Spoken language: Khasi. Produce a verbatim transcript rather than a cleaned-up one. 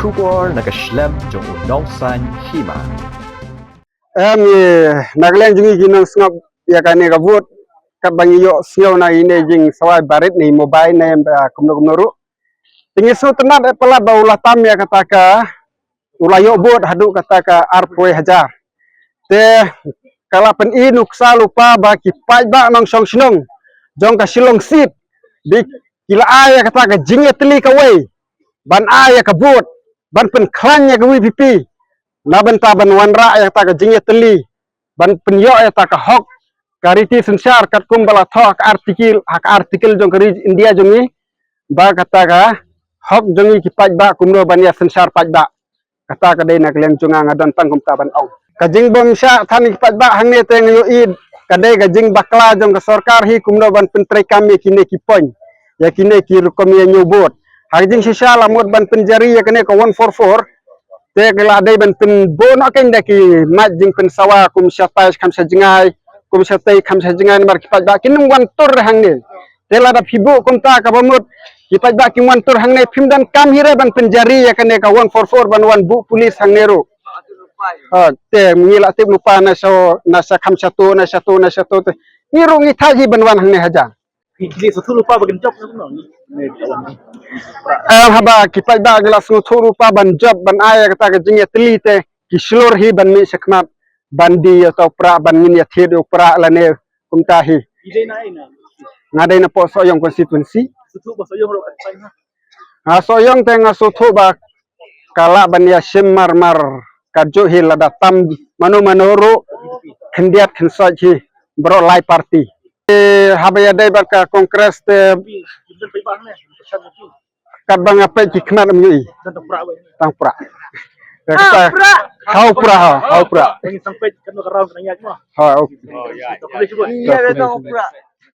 Khubor na ka shlem jong u Nongsaiñ Hima. Em, ïa, na ka liang jong ngi ki nongsngap ïa kane ka vote, katba ngi ïohsngew na ine jingsawai barit ne mobile ne, em, kumno kumno ruh. Te ngi sngewtynnat eh palat ba u la tam ïa kata ka, u la ïoh vote haduh kata ka arphew hajar. Te ka la pyni nuksa lypa ba ki paidbah nongshong shnong jong ka Shillong seat, ba ki la ai ïa kata ka jingïatylli kawei ban ai ïa ka vote, ban pynkhlaiñ ïa ka V P P na bynta ban wanrah ïa kata ka jingïatylli, ban pynïoh ïa kata ka hok, ka riti synshar katkum ba la thoh ha ka article, ha ka article jong ka ri India jong ngi, ba kata ka hok jong ngi ki paidbah kumno ban ïa synshar paidbah. Kata ka dei na ka liang jong nga, nga don tang kumta ban ong. Ka jingbym shah than ki paidbah hangne te nga ïohi ka dei ka jingbakla jong ka sorkar hi kumno ban pyntreikam ïa kine ki point, ïa kine ki rukom ïa ñiew vote. Ha ka jingshisha la mut ban pynjari ïa kane ka one four four, te ka la dei ban pynbun noh kein da ki mat jingpynsawa kum shatai kham sha jngai, kum shatai kham sha jngai namar ki paidbah kin ym wan tur hangne. Te lada phi buh kumta kaba mut ki paidbah kim wan tur hangne, phim donkam hi re ban pynjari ïa kane ka one four four ban wan buh police hangne ruh. Ha, te ngi la tip lypa na sha, na sha kham shato, na shato, na shato te ngi ruh ngi thait hi ban wan hangne hajan. Ki, ki sngewthuh lypa ba kin jop na kumno? Em, haba ki paidbah ki la sngewthuh lypa ban jop, ban ai ïa kata ka jingïatylli te ki shlur hi ban mih shakhmat ban die ïa uta u prah, ban ngin ïathied ïa u prah lane kumta hi. Nga dei na poh Sohiong constituency. Nga Sohiong te nga sngewthuh ba ka lah ban ïashim marmar, kajuh hi lada tam mano mano ruh, khyndiat khynsoit hi baroh lai party. Eh, haba ïadei bad ka Congress te katba nga peit ki khmat ym ïohi. Tang prah. Ïa kata, hau prah, hau, hau prah. Ha, okay.